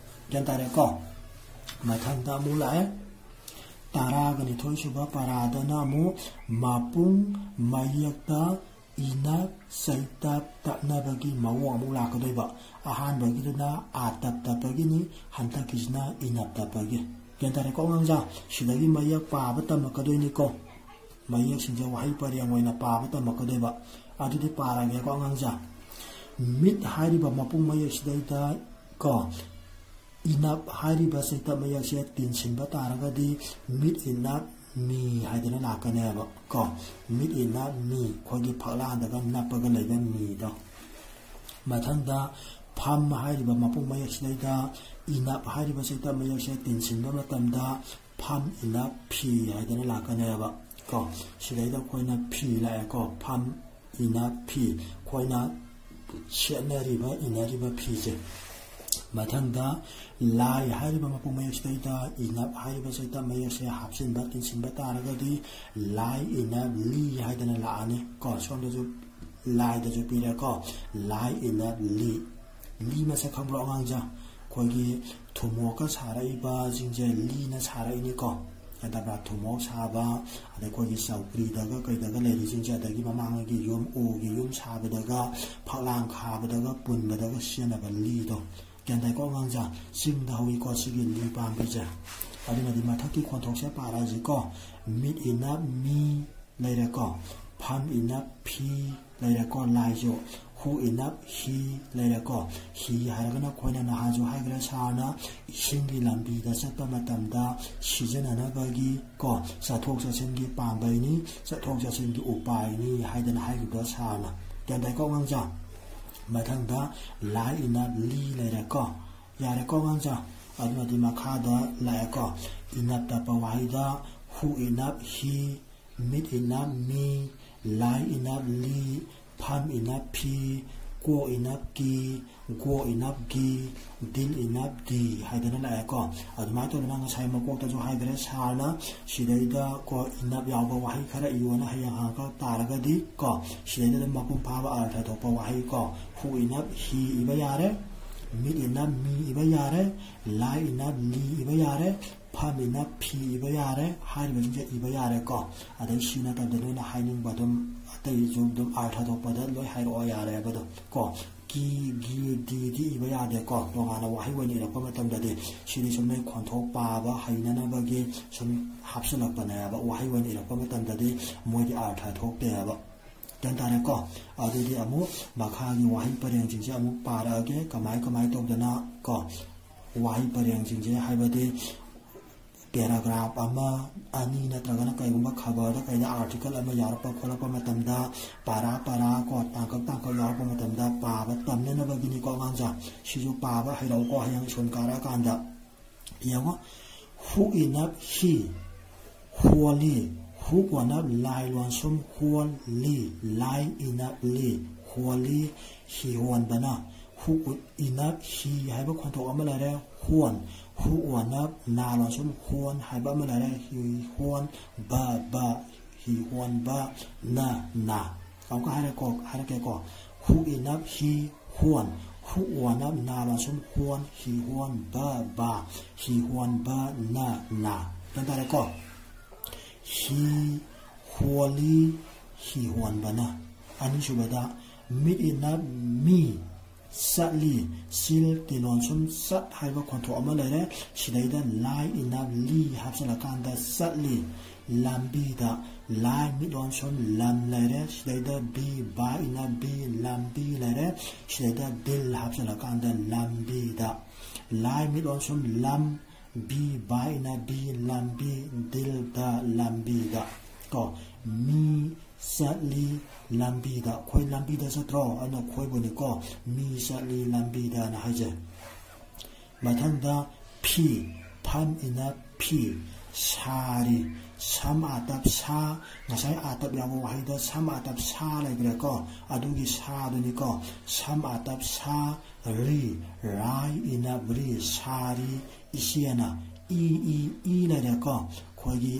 ꯒ꯭ꯌꯥꯟ ꯇꯥꯔꯦꯀꯣ? ꯃꯊꯪꯗ ꯑꯃꯨꯛ ꯂꯥꯛꯑꯦ꯫ ꯇꯔꯥꯒ ꯅꯤꯊꯣꯏ ꯁꯨꯕ ꯄꯥꯔꯥꯗꯅ ꯑꯃꯨꯛ ꯃꯄꯨꯡ ꯃꯌꯦꯛꯇ ꯏꯅꯞ ꯆꯩꯇꯞ ꯇꯞꯅꯕꯒꯤ ꯃꯑꯣꯡ ꯑꯃꯨꯛ ꯂꯥꯛꯀꯗꯣꯏꯕ꯫ ꯑꯍꯥꯟꯕꯒꯤꯗꯨꯅ ꯑꯥꯇꯞ ꯇꯞꯄꯒꯤꯅꯤ, ꯍꯟꯗꯛꯀꯤꯁꯤꯅ ꯏꯅꯞ ꯇꯞꯄꯒꯤ꯫ ꯒ꯭ꯌꯥꯟ ꯇꯥꯔꯦꯀꯣ ꯑꯉꯥꯡꯁꯥ? ꯁꯤꯗꯒꯤ ꯃꯌꯦꯛ ꯄꯥꯕ ꯇꯝꯃꯛꯀꯗꯣꯏꯅꯤꯀꯣ꯫ ꯃꯌꯦꯛꯁꯤꯡꯁꯦ ꯋꯥꯍꯩ ꯄꯔꯦꯡ ꯑꯣꯏꯅ ꯄꯥꯕ ꯇꯝꯃꯛꯀꯗꯣꯏꯕ꯫ ꯑꯗꯨꯗꯤ ꯄꯥꯔꯒꯦꯀꯣ ꯑꯉꯥꯡꯁꯥ꯫ ꯃꯤꯠ ꯍꯥꯏꯔꯤꯕ ꯃꯄꯨꯡ ꯃꯌꯦꯛꯁꯤꯗꯩꯗ ꯀꯣ, ꯏꯅꯞ ꯍꯥꯏꯔꯤꯕ ꯆꯩꯇꯞ ꯃꯌꯦꯛꯁꯦ ꯇꯤꯟꯁꯤꯟꯕ ꯇꯥꯔꯒꯗꯤ ꯃꯤꯠ ꯏꯅꯞ ꯃꯤ ꯍꯥꯏꯗꯅ ꯂꯥꯛꯀꯅꯦꯕ ꯀꯣ꯫ ꯃꯤꯠ ꯏꯅꯞ ꯃꯤ, ꯑꯩꯈꯣꯏꯒꯤ ꯐꯛꯂꯥꯡꯗꯒ ꯅꯞꯄꯒ ꯂꯩꯕ ꯃꯤꯗꯣ꯫ ꯃꯊꯪꯗ ꯐꯝ ꯍꯥꯏꯔꯤꯕ ꯃꯄꯨꯡ ꯃꯌꯦꯛꯁꯤꯗꯩꯗ ꯏꯅꯞ ꯍꯥꯏꯔꯤꯕ ꯆꯩꯇꯞ ꯃꯌꯦꯛꯁꯦ ꯇꯤꯟꯁꯤꯟꯕ ꯃꯇꯝꯗ ꯐꯝ ꯏꯅꯞ ꯐꯤ ꯍꯥꯏꯗꯅ ꯂꯥꯛꯀꯅꯦꯕ ꯀꯣ꯫ ꯁꯤꯗꯩꯗ ꯑꯩꯈꯣꯏꯅ ꯐꯤ ꯂꯥꯛꯑꯦꯀꯣ꯫ ꯐꯝ ꯏꯅꯞ ꯐꯤ, ꯑꯩꯈꯣꯏꯅ ꯁꯦꯠꯅꯔꯤꯕ, ꯏꯅꯔꯤꯕ ꯐꯤꯁꯦ꯫ ꯃꯊꯪꯗ ꯂꯥꯏ ꯍꯥꯏꯔꯤꯕ ꯃꯄꯨꯡ ꯃꯌꯦꯛꯁꯤꯗꯩꯗ ꯏꯅꯞ ꯍꯥꯏꯔꯤꯕ ꯆꯩꯇꯞ ꯃꯌꯦꯛꯁꯦ ꯍꯥꯞꯆꯤꯟꯕ, ꯇꯤꯟꯁꯤꯟꯕ ꯇꯥꯔꯒꯗꯤ ꯂꯥꯏ ꯏꯅꯞ ꯂꯤ ꯍꯥꯏꯗꯅ ꯂꯥꯛꯑꯅꯤ ꯀꯣ꯫ ꯁꯣꯝꯗꯁꯨ ꯂꯥꯏꯗꯁꯨ ꯄꯤꯔꯦꯀꯣ꯫ ꯂꯥꯏ ꯏꯅꯞ ꯂꯤ꯫ ꯂꯤ ꯃꯁꯛ ꯈꯪꯕ꯭ꯔꯣ ꯑꯉꯥꯡꯁꯦ? ꯑꯩꯈꯣꯏꯒꯤ ꯊꯨꯝꯃꯣꯛꯀ ꯁꯥꯔꯛꯏꯕꯁꯤꯡꯁꯦ ꯂꯤꯅ ꯁꯥꯔꯛꯏꯅꯤꯀꯣ꯫ ꯅꯠꯇꯕ꯭ꯔꯥ? ꯊꯨꯝꯃꯣꯛ ꯁꯥꯕ, ꯑꯗꯩ ꯑꯩꯈꯣꯏꯒꯤ ꯆꯧꯀ꯭ꯔꯤꯗꯒ ꯀꯩꯗꯒ ꯂꯩꯔꯤꯁꯤꯡꯁꯦ, ꯑꯗꯒꯤ ꯃꯃꯥꯡꯉꯩꯒꯤ ꯌꯨꯝ, ꯎꯒꯤ ꯌꯨꯝ ꯁꯥꯕꯗꯒ, ꯐꯛꯂꯥꯡ ꯈꯥꯕꯗꯒ, ꯄꯨꯟꯕꯗꯒ ꯁꯤꯖꯤꯟꯅꯕ ꯂꯤꯗꯣ꯫ ꯒ꯭ꯌꯥꯟ ꯇꯥꯏꯀꯣ ꯑꯉꯥꯡꯁꯦ? ꯆꯤꯡꯗ ꯍꯧꯏꯀꯣ ꯁꯤꯒꯤ ꯂꯤ ꯄꯥꯝꯕꯤꯁꯦ꯫ ꯑꯗꯨꯅꯗꯤ ꯃꯊꯛꯀꯤ ꯈꯣꯟꯊꯣꯛꯁꯦ ꯄꯥꯔꯛꯑꯁꯤꯀꯣ꯫ ꯃꯤꯠ ꯏꯅꯞ ꯃꯤ ꯂꯩꯔꯦꯀꯣ꯫ ꯐꯝ ꯏꯅꯞ ꯐꯤ ꯂꯩꯔꯦꯀꯣ꯫ ꯂꯥꯏꯁꯨ ꯍꯨ ꯏꯅꯞ ꯍꯤ ꯂꯩꯔꯦꯀꯣ꯫ ꯍꯤ ꯍꯥꯏꯔꯒꯅ ꯑꯩꯈꯣꯏꯅ ꯅꯍꯥꯟꯁꯨ ꯍꯥꯏꯈ꯭ꯔꯦ ꯁꯥꯔꯅ, ꯏꯁꯤꯡꯒꯤ ꯂꯝꯕꯤꯗ ꯆꯠꯄ ꯃꯇꯝꯗ ꯁꯤꯖꯤꯟꯅꯅꯕꯒꯤ ꯀꯣ, ꯆꯠꯊꯣꯛ ꯆꯠꯁꯤꯟꯒꯤ ꯄꯥꯝꯕꯩꯅꯤ, ꯆꯠꯊꯣꯛ ꯆꯠꯁꯤꯟꯒꯤ ꯎꯄꯥꯏꯅꯤ ꯍꯥꯏꯗꯅ ꯍꯥꯏꯈꯤꯕꯗꯣ ꯁꯥꯔꯅ꯫ ꯒ꯭ꯌꯥꯟ ꯇꯥꯏꯀꯣ ꯑꯉꯥꯡꯁꯦ? ꯃꯊꯪꯗ ꯂꯥꯏ ꯏꯅꯞ ꯂꯤ ꯂꯩꯔꯦꯀꯣ꯫ ꯌꯥꯔꯦꯀꯣ ꯑꯉꯥꯡꯁꯦ? ꯑꯗꯨꯅꯗꯤ ꯃꯈꯥꯗ ꯂꯥꯛꯑꯦꯀꯣ꯫ ꯏꯅꯞ ꯇꯞꯄ ꯋꯥꯍꯩꯗ ꯍꯨ ꯏꯅꯞ ꯍꯤ, ꯃꯤꯠ ꯏꯅꯞ ꯃꯤ, ꯂꯥꯏ ꯏꯅꯞ ꯂꯤ, ꯐꯝ ꯏꯅꯞ ꯐꯤ, ꯀꯣ ꯏꯅꯞ ꯀꯤ, ꯒꯣ ꯏꯅꯞ ꯒꯤ, ꯗꯤꯜ ꯏꯅꯞ ꯗꯤ ꯍꯥꯏꯗꯅ ꯂꯥꯛꯑꯦꯀꯣ꯫ ꯑꯗꯨꯃꯥꯏꯅ ꯇꯧꯗꯅ ꯉꯁꯥꯏ ꯃꯀꯣꯛꯇꯁꯨ ꯍꯥꯏꯈ꯭ꯔꯦ ꯁꯥꯔꯅ, ꯁꯤꯗꯩꯗ ꯀꯣ ꯏꯅꯞ ꯌꯥꯎꯕ ꯋꯥꯍꯩ ꯈꯔ ꯏꯌꯣꯅ ꯍꯌꯦꯡ ꯍꯪꯉꯛꯄ ꯇꯥꯔꯒꯗꯤ ꯀꯣ, ꯁꯤꯗꯩꯗ ꯑꯗꯨꯝ ꯃꯄꯨꯡ ꯐꯥꯕ ꯑꯔꯊ ꯊꯣꯛꯄ ꯋꯥꯍꯩ ꯀꯣ, ꯍꯨ ꯏꯅꯞ ꯍꯤ ꯏꯕ ꯌꯥꯔꯦ, ꯃꯤꯠ ꯏꯅꯞ ꯃꯤ ꯏꯕ ꯌꯥꯔꯦ, ꯂꯥꯏ ꯏꯅꯞ ꯂꯤ ꯏꯕ ꯌꯥꯔꯦ, ꯐꯝ ꯏꯅꯞ ꯐꯤ ꯏꯕ ꯌꯥꯔꯦ, ꯍꯥꯏꯔꯤꯕꯁꯤꯡꯁꯦ ꯏꯕ ꯌꯥꯔꯦꯀꯣ꯫ ꯑꯗꯩ ꯁꯤ ꯅꯠꯇꯕꯗ ꯅꯣꯏꯅ ꯍꯥꯏꯅꯤꯡꯕ ꯑꯗꯨꯝ ꯑꯇꯩꯁꯨ ꯑꯗꯨꯝ ꯑꯥꯔꯊ ꯊꯣꯛꯄꯗ ꯂꯣꯏ ꯍꯥꯏꯔꯛꯑꯣ ꯌꯥꯔꯦꯕ ꯑꯗꯨꯝ ꯀꯣ꯫ ꯀꯤ, ꯒꯤ, ꯗꯤ, ꯗꯤ ꯏꯕ ꯌꯥꯗꯦꯀꯣ꯫ ꯇꯣꯉꯥꯟꯅ ꯋꯥꯍꯩ ꯑꯣꯏꯅ ꯏꯔꯛꯄ ꯃꯇꯝꯗꯗꯤ ꯁꯤꯗꯤ ꯁꯨꯝ ꯅꯣꯏ ꯈꯣꯟꯊꯣꯛ ꯄꯥꯕ ꯍꯩꯅꯅꯕꯒꯤ ꯁꯨꯝ ꯍꯥꯞꯆꯤꯜꯂꯛꯄꯅꯦꯕ꯫ ꯋꯥꯍꯩ ꯑꯣꯏꯅ ꯏꯔꯛꯄ ꯃꯇꯝꯗꯗꯤ ꯃꯣꯏꯗꯤ ꯑꯥꯔꯊ ꯊꯣꯛꯇꯦꯕ꯫ ꯒ꯭ꯌꯥꯟ ꯇꯥꯔꯦꯀꯣ? ꯑꯗꯨꯗꯤ ꯑꯃꯨꯛ ꯃꯈꯥꯒꯤ ꯋꯥꯍꯩ ꯄꯔꯦꯡꯁꯤꯡꯁꯦ ꯑꯃꯨꯛ ꯄꯥꯔꯛꯑꯒꯦ, ꯀꯃꯥꯏ ꯀꯃꯥꯏ ꯇꯧꯗꯅ ꯀꯣ, ꯋꯥꯍꯩ ꯄꯔꯦꯡꯁꯤꯡꯁꯦ, ꯍꯥꯏꯕꯗꯤ ꯄꯦꯔꯥꯒ꯭ꯔꯥꯐ ꯑꯃ, ꯑꯅꯤ ꯅꯠꯇ꯭ꯔꯒꯅ ꯀꯩꯒꯨꯝꯕ ꯈꯕꯔꯗ ꯀꯩꯗ ꯑꯥꯔꯇꯤꯀꯜ ꯑꯃ ꯌꯥꯎꯔꯛꯄ ꯈꯣꯠꯂꯛꯄ ꯃꯇꯝꯗ ꯄꯔꯥ ꯄꯔꯥ ꯀꯣ, ꯇꯥꯡꯀꯛ ꯇꯥꯡꯀꯛ ꯌꯥꯎꯔꯛꯄ ꯃꯇꯝꯗ ꯄꯥꯕ ꯇꯝꯅꯅꯕꯒꯤꯅꯤꯀꯣ ꯑꯉꯥꯡꯁꯦ꯫ ꯁꯤꯁꯨ ꯄꯥꯕ ꯍꯩꯔꯛꯎꯀꯣ ꯍꯌꯦꯡ ꯁ꯭ꯀꯨꯜ ꯀꯥꯔꯛꯑꯀꯥꯟꯗ꯫ ꯌꯦꯡꯉꯣ, ꯍꯨ ꯏꯅꯞ ꯍꯤ, ꯍꯣꯜꯂꯤ, ꯍꯨ ꯀꯣꯟꯅꯞ ꯂꯥꯏ ꯂꯣꯟꯁꯨꯝ ꯍꯣꯜꯂꯤ, ꯂꯥꯏ ꯏꯅꯞ ꯂꯤ, ꯍꯣꯜꯂꯤ, ꯍꯤ ꯍꯣꯟꯕꯅ꯫ ꯍꯨ ꯏꯅꯞ ꯍꯤ ꯍꯥꯏꯕ ꯈꯣꯟꯊꯣꯛ ꯑꯃ ꯂꯩꯔꯦ, ꯍꯣꯟ꯫ ꯍꯨ ꯑꯣꯅꯞ ꯅꯥ ꯂꯣꯟꯁꯨꯝ ꯍꯣꯟ ꯍꯥꯏꯕ ꯑꯃ ꯂꯩꯔꯦ, ꯍꯤ ꯍꯣꯟ ꯕ ꯕ, ꯍꯤ ꯍꯣꯟꯕ ꯅ ꯅꯥ꯫ ꯑꯃꯨꯛꯀ ꯍꯥꯏꯔꯛꯀꯣ ꯍꯥꯏꯔꯛꯀꯦꯀꯣ꯫ ꯍꯨꯛ ꯏꯅꯞ ꯍꯤ ꯍꯣꯟ꯫ ꯍꯨꯛ ꯋꯥꯅꯞ ꯅꯥ ꯂꯣꯟꯁꯨꯝ ꯍꯣꯟ꯫ ꯍꯤ ꯍꯣꯟ ꯕ ꯕꯥ꯫ ꯍꯤ ꯍꯣꯟ ꯕ ꯅ ꯅꯥ꯫ ꯒ꯭ꯌꯥꯟ ꯇꯥꯔꯦꯀꯣ? ꯍꯤ ꯍꯣꯜꯂꯤ ꯍꯤ ꯍꯣꯟꯕꯅ꯫ ꯑꯅꯤꯁꯨꯕꯗ ꯃꯤꯠ ꯏꯅꯞ ꯃꯤ ꯆꯠꯂꯤ꯫ ꯆꯤꯜ ꯇꯤ ꯂꯣꯟꯁꯨꯝ ꯆꯠ ꯍꯥꯏꯕ ꯈꯣꯟꯊꯣꯛ ꯑꯃ ꯂꯩꯔꯦ꯫ ꯁꯤꯗꯩꯗ ꯂꯥꯏ ꯏꯅꯞ ꯂꯤ ꯍꯥꯞꯆꯤꯜꯂꯀꯥꯟꯗ ꯆꯠꯂꯤ꯫ ꯂꯝꯕꯤꯗ ꯂꯥꯏ ꯃꯤꯠ ꯂꯣꯟꯁꯨꯝ ꯂꯝ ꯂꯩꯔꯦ꯫ ꯁꯤꯗꯩꯗ ꯕꯤ ꯕꯥ ꯏꯅꯞ ꯕꯤ ꯂꯝꯕꯤ ꯂꯩꯔꯦ꯫ ꯁꯤꯗꯩꯗ ꯗꯤꯜ ꯍꯥꯞꯆꯤꯜꯂꯀꯥꯟꯗ ꯂꯝꯕꯤꯗ꯫ ꯂꯥꯏ ꯃꯤꯠ ꯂꯣꯟꯁꯨꯝ ꯂꯝ ꯕꯤ ꯕꯥ ꯏꯅꯞ ꯕꯤ ꯂꯝꯕꯤ ꯗꯤꯜꯗ ꯂꯝꯕꯤꯗ ꯀꯣ꯫ ꯃꯤ ꯆꯠꯂꯤ ꯂꯝꯕꯤꯗ꯫ ꯈꯣꯏ ꯂꯝꯕꯤꯗ ꯆꯠꯇ꯭ꯔꯣ? ꯑꯗꯨꯅ ꯈꯣꯏꯕꯨꯅꯤꯀꯣ꯫ ꯃꯤ ꯆꯠꯂꯤ ꯂꯝꯕꯤꯗꯅ ꯍꯥꯏꯖꯩ꯫ ꯃꯊꯪꯗ ꯐꯤ꯫ ꯐꯝ ꯏꯅꯞ ꯐꯤ꯫ ꯁꯥꯔꯤ꯫ ꯁꯝ ꯑꯥꯇꯞ ꯁꯥ꯫ ꯉꯁꯥꯏ ꯑꯥꯇꯞ ꯌꯥꯎꯕ ꯋꯥꯍꯩꯗ ꯁꯝ ꯑꯥꯇꯞ ꯁꯥ ꯂꯩꯈ꯭ꯔꯦꯀꯣ꯫ ꯑꯗꯨꯒꯤ ꯁꯥꯗꯨꯅꯤꯀꯣ꯫ ꯁꯝ ꯑꯥꯇꯞ ꯁꯥ ꯔꯤ꯫ ꯔꯥꯏ ꯏꯅꯞ ꯔꯤ꯫ ꯁꯥꯔꯤ ꯏꯆꯦꯅ꯫ ꯏ ꯏ ꯏ ꯂꯩꯔꯦꯀꯣ꯫ ꯑꯩꯈꯣꯏꯒꯤ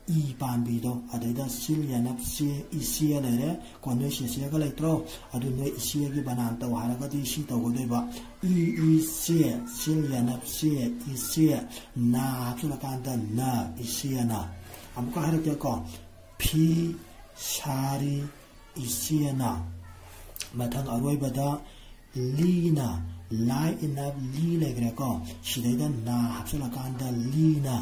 ꯏ ꯄꯥꯟꯕꯤꯗꯣ꯫ ꯑꯗꯩꯗ ꯆꯤꯜ ꯌꯥꯅꯞ ꯆꯦ ꯏꯆꯦ ꯂꯩꯔꯦ꯫ ꯀꯣ ꯅꯣꯏ ꯆꯦꯆꯦꯒ ꯂꯩꯇ꯭ꯔꯣ? ꯑꯗꯨ ꯅꯣꯏ ꯏꯆꯦꯒꯤ ꯕꯅꯥꯟ ꯇꯧ ꯍꯥꯏꯔꯒꯗꯤ ꯁꯤ ꯇꯧꯒꯗꯣꯏꯕ꯫ ꯏ ꯏ ꯆꯦ꯫ ꯆꯤꯜ ꯌꯥꯅꯞ ꯆꯦ ꯏꯆꯦ꯫ ꯅꯥ ꯍꯥꯞꯆꯤꯜꯂꯀꯥꯟꯗ ꯅ ꯏꯆꯦꯅ꯫ ꯑꯃꯨꯛꯀ ꯍꯥꯏꯔꯛꯀꯦꯀꯣ꯫ ꯐꯤ ꯁꯥꯔꯤ ꯏꯆꯦꯅ꯫ ꯃꯊꯪ ꯑꯔꯣꯏꯕꯗ ꯂꯤꯅ꯫ ꯂꯥꯏ ꯏꯅꯞ ꯂꯤ ꯂꯩꯈ꯭ꯔꯦꯀꯣ꯫ ꯁꯤꯗꯩꯗ ꯅꯥ ꯍꯥꯞꯆꯤꯜꯂꯀꯥꯟꯗ ꯂꯤꯅ꯫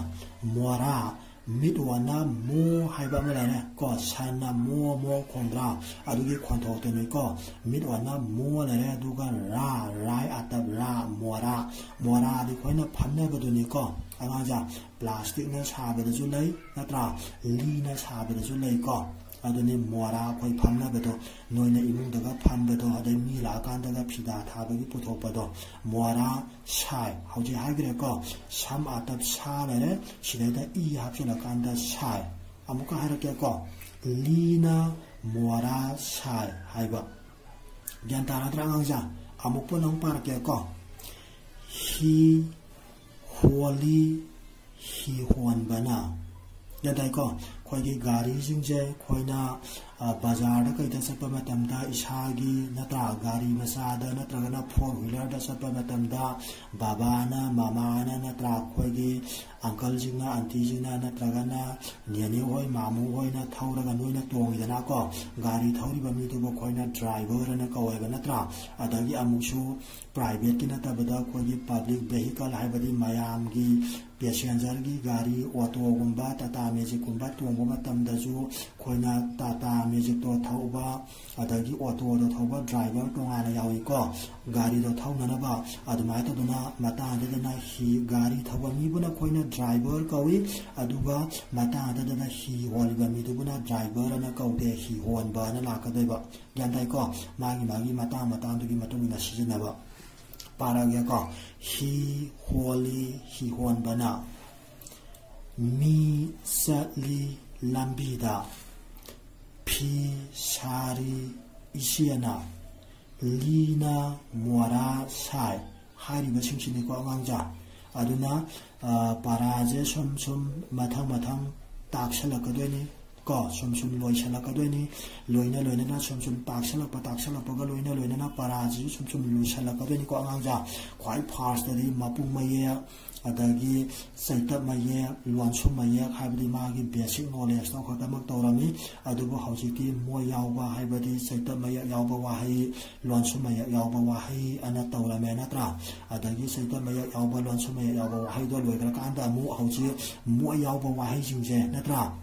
ꯃꯣꯔꯥ꯫ ꯃꯤꯠ ꯋꯥꯅ ꯃꯣ ꯍꯥꯏꯕ ꯑꯃ ꯂꯩꯔꯦ ꯀꯣ꯫ ꯁꯟꯅ ꯃꯣ ꯃꯣ ꯈꯣꯡꯗ꯭ꯔꯥ꯫ ꯑꯗꯨꯒꯤ ꯈꯣꯟꯊꯣꯛꯇꯨꯅꯤꯀꯣ꯫ ꯃꯤꯠ ꯋꯥꯅ ꯃꯣ ꯂꯩꯔꯦ꯫ ꯑꯗꯨꯒ ꯔꯥ꯫ ꯔꯥꯏ ꯑꯥꯇꯞ ꯔꯥ꯫ ꯃꯣꯔꯥ꯫ ꯃꯣꯔꯥꯗꯤ ꯑꯩꯈꯣꯏꯅ ꯐꯝꯅꯕꯗꯨꯅꯤꯀꯣ꯫ ꯑꯉꯥꯡꯁꯦ ꯄ꯭ꯂꯥꯁꯇꯤꯛꯅ ꯁꯥꯕꯗꯁꯨ ꯂꯩ ꯅꯠꯇ꯭ꯔꯥ? ꯂꯤꯅ ꯁꯥꯕꯗꯁꯨ ꯂꯩꯀꯣ꯫ ꯑꯗꯨꯅꯤ ꯃꯣꯔꯥ ꯑꯩꯈꯣꯏ ꯐꯝꯅꯕꯗꯣ꯫ ꯅꯣꯏꯅ ꯏꯃꯨꯡꯗꯒ ꯐꯝꯕꯗꯣ, ꯑꯗꯩ ꯃꯤ ꯂꯥꯛꯑꯀꯥꯟꯗꯒ ꯐꯤꯗꯥ ꯊꯥꯕꯒꯤ ꯄꯨꯊꯣꯛꯄꯗꯣ꯫ ꯃꯣꯔꯥ ꯁꯥꯏ꯫ ꯍꯧꯖꯤꯛ ꯍꯥꯏꯈ꯭ꯔꯦꯀꯣ꯫ ꯁꯝ ꯑꯥꯇꯞ ꯁꯥ ꯂꯩꯔꯦ꯫ ꯁꯤꯗꯩꯗ ꯏ ꯍꯥꯞꯆꯤꯜꯂꯀꯥꯟꯗ ꯁꯥꯏ꯫ ꯑꯃꯨꯛꯀ ꯍꯥꯏꯔꯛꯀꯦꯀꯣ꯫ ꯂꯤꯅ ꯃꯣꯔꯥ ꯁꯥꯏ ꯍꯥꯏꯕ꯫ ꯒ꯭ꯌꯥꯟ ꯇꯥꯔꯗ꯭ꯔꯥ ꯑꯉꯥꯡꯁꯦ? ꯑꯃꯨꯛ ꯄꯨꯟꯅ ꯑꯃꯨꯛ ꯄꯥꯔꯛꯀꯦꯀꯣ꯫ ꯍꯤ ꯍꯣꯜꯂꯤ ꯍꯤ ꯍꯣꯟꯕꯅ꯫ ꯒ꯭ꯌꯥꯟ ꯇꯥꯏꯀꯣ? ꯑꯩꯈꯣꯏꯒꯤ ꯒꯥꯔꯤꯁꯤꯡꯁꯦ ꯑꯩꯈꯣꯏꯅ ꯕꯖꯥꯔꯗ ꯀꯩꯗ ꯆꯠꯄ ꯃꯇꯝꯗ ꯏꯁꯥꯒꯤ ꯅꯠꯇ꯭ꯔꯥ, ꯒꯥꯔꯤ ꯃꯆꯥꯗ ꯅꯠꯇ꯭ꯔꯒꯅ ꯐꯣꯔ ꯋꯤꯂꯔꯗ ꯆꯠꯄ ꯃꯇꯝꯗ ꯕꯕꯥꯅ, ꯃꯃꯥꯅ ꯅꯠꯇ꯭ꯔꯥ, ꯑꯩꯈꯣꯏꯒꯤ ꯑꯪꯀꯜꯁꯤꯡꯅ, ꯑꯟꯇꯤꯁꯤꯡꯅ ꯅꯠꯇ꯭ꯔꯒꯅ ꯅꯦꯅꯦ ꯍꯣꯏ, ꯃꯥꯃꯨ ꯍꯣꯏꯅ ꯊꯧꯔꯒ ꯅꯣꯏꯅ ꯇꯣꯡꯉꯤꯗꯅꯀꯣ꯫ ꯒꯥꯔꯤ ꯊꯧꯔꯤꯕ ꯃꯤꯗꯨꯕꯨ ꯑꯩꯈꯣꯏꯅ ꯗ꯭ꯔꯥꯏꯚꯔ ꯑꯅ ꯀꯧꯋꯦꯕ ꯅꯠꯇ꯭ꯔꯥ? ꯑꯗꯒꯤ ꯑꯃꯨꯛꯁꯨ ꯄ꯭ꯔꯥꯏꯚꯦꯠꯀꯤ ꯅꯠꯇꯕꯗ ꯑꯩꯈꯣꯏꯒꯤ ꯄꯕ꯭ꯂꯤꯛ ꯚꯦꯍꯤꯀꯜ, ꯍꯥꯏꯕꯗꯤ ꯃꯌꯥꯝꯒꯤ ꯄꯦꯁꯦꯟꯖꯔꯒꯤ ꯒꯥꯔꯤ, ꯑꯣꯇꯣꯒꯨꯝꯕ, ꯇꯥꯇꯥ ꯃꯦꯖꯤꯛꯀꯨꯝꯕ ꯇꯣꯡꯕ ꯃꯇꯝꯗꯁꯨ ꯑꯩꯈꯣꯏꯅ ꯇꯥꯇꯥ ꯃꯦꯖꯤꯛꯇꯣ ꯊꯧꯕ, ꯑꯗꯒꯤ ꯑꯣꯇꯣꯗꯣ ꯊꯧꯕ ꯗ꯭ꯔꯥꯏꯚꯔ ꯇꯣꯉꯥꯟꯅ ꯌꯥꯎꯏꯀꯣ꯫ ꯒꯥꯔꯤꯗꯣ ꯊꯧꯅꯅꯕ ꯑꯗꯨꯃꯥꯏꯅ ꯇꯧꯗꯅ ꯃꯇꯥꯡꯗꯨꯗꯅ ꯍꯤ, ꯒꯥꯔꯤ ꯊꯧꯕ ꯃꯤꯕꯨꯅ ꯑꯩꯈꯣꯏꯅ ꯗ꯭ꯔꯥꯏꯚꯔ ꯀꯧꯏ꯫ ꯑꯗꯨꯒ ꯃꯇꯥꯡꯗꯨꯗꯅ ꯍꯤ ꯍꯣꯜꯂꯤꯕ ꯃꯤꯗꯨꯕꯨꯅ ꯗ꯭ꯔꯥꯏꯚꯔ ꯑꯅ ꯀꯧꯗꯦ, ꯍꯤ ꯍꯣꯟꯕ ꯑꯅ ꯂꯥꯛꯀꯗꯣꯏꯕ꯫ ꯒ꯭ꯌꯥꯟ ꯇꯥꯏꯀꯣ? ꯃꯥꯒꯤ ꯃꯥꯒꯤ ꯃꯇꯥꯡ ꯃꯇꯥꯡꯗꯨꯒꯤ ꯃꯇꯨꯡ ꯏꯟꯅ ꯁꯤꯖꯤꯟꯅꯕ꯫ ꯄꯥꯔꯛꯑꯒꯦꯀꯣ꯫ ꯍꯤ ꯍꯣꯜꯂꯤ ꯍꯤꯍꯣꯟꯕꯅ꯫ ꯃꯤ ꯆꯠꯂꯤ ꯂꯝꯕꯤꯗ꯫ ꯐꯤ ꯁꯥꯔꯤ ꯏꯆꯦꯅ꯫ ꯂꯤꯅ ꯃꯣꯔꯥ ꯁꯥꯏ꯫ ꯍꯥꯏꯔꯤꯕꯁꯤꯡꯁꯤꯅꯤꯀꯣ ꯑꯉꯥꯡꯖꯥ꯫ ꯑꯗꯨꯅ, ꯑ, ꯄꯔꯥꯁꯦ ꯁꯨꯝ ꯁꯨꯝ ꯃꯊꯪ ꯃꯊꯪ ꯇꯥꯛꯁꯜꯂꯛꯀꯗꯣꯏꯅꯤ꯫ ꯀꯣ, ꯁꯨꯝ ꯁꯨꯝ ꯂꯣꯏꯁꯜꯂꯛꯀꯗꯣꯏꯅꯤ꯫ ꯂꯣꯏꯅ ꯂꯣꯏꯅꯅ ꯁꯨꯝ ꯁꯨꯝ ꯇꯥꯛꯁꯜꯂꯛꯄ, ꯇꯥꯛꯁꯜꯂꯛꯄꯒ ꯂꯣꯏꯅ ꯂꯣꯏꯅꯅ ꯄꯔꯥꯁꯤꯁꯨ ꯁꯨꯝ ꯁꯨꯝ ꯂꯨꯁꯜꯂꯛꯀꯗꯣꯏꯅꯤꯀꯣ ꯑꯉꯥꯡꯖꯥ꯫ ꯈ꯭ꯋꯥꯏ ꯐꯥꯔꯁꯇꯗꯤ ꯃꯄꯨꯡ ꯃꯌꯦꯛ, ꯑꯗꯒꯤ ꯆꯩꯇꯞ ꯃꯌꯦꯛ, ꯂꯣꯟꯁꯨꯝ ꯃꯌꯦꯛ, ꯍꯥꯏꯕꯗꯤ ꯃꯥꯒꯤ ꯕꯦꯁꯤꯛ ꯅꯣꯂꯦꯖꯇꯣ ꯈꯛꯇꯃꯛ ꯇꯧꯔꯝꯃꯤ꯫ ꯑꯗꯨꯕꯨ ꯍꯧꯖꯤꯛꯇꯤ ꯃꯣꯏ ꯌꯥꯎꯕ, ꯍꯥꯏꯕꯗꯤ ꯆꯩꯇꯞ ꯃꯌꯦꯛ ꯌꯥꯎꯕ ꯋꯥꯍꯩ, ꯂꯣꯟꯁꯨꯝ ꯃꯌꯦꯛ ꯌꯥꯎꯕ ꯋꯥꯍꯩ ꯑꯅ ꯇꯧꯔꯝꯃꯦ ꯅꯠꯇ꯭ꯔꯥ? ꯑꯗꯒꯤ ꯆꯩꯇꯞ ꯃꯌꯦꯛ ꯌꯥꯎꯕ, ꯂꯣꯟꯁꯨꯝ ꯃꯌꯦꯛ ꯌꯥꯎꯕ ꯋꯥꯍꯩꯗꯣ ꯂꯣꯏꯈ꯭ꯔꯀꯥꯟꯗ ꯑꯃꯨꯛ ꯍꯧꯖꯤꯛ ꯃꯣꯏ ꯌꯥꯎꯕ ꯋꯥꯍꯩꯁꯤꯡꯁꯦ ꯅꯠꯇ꯭ꯔꯥ?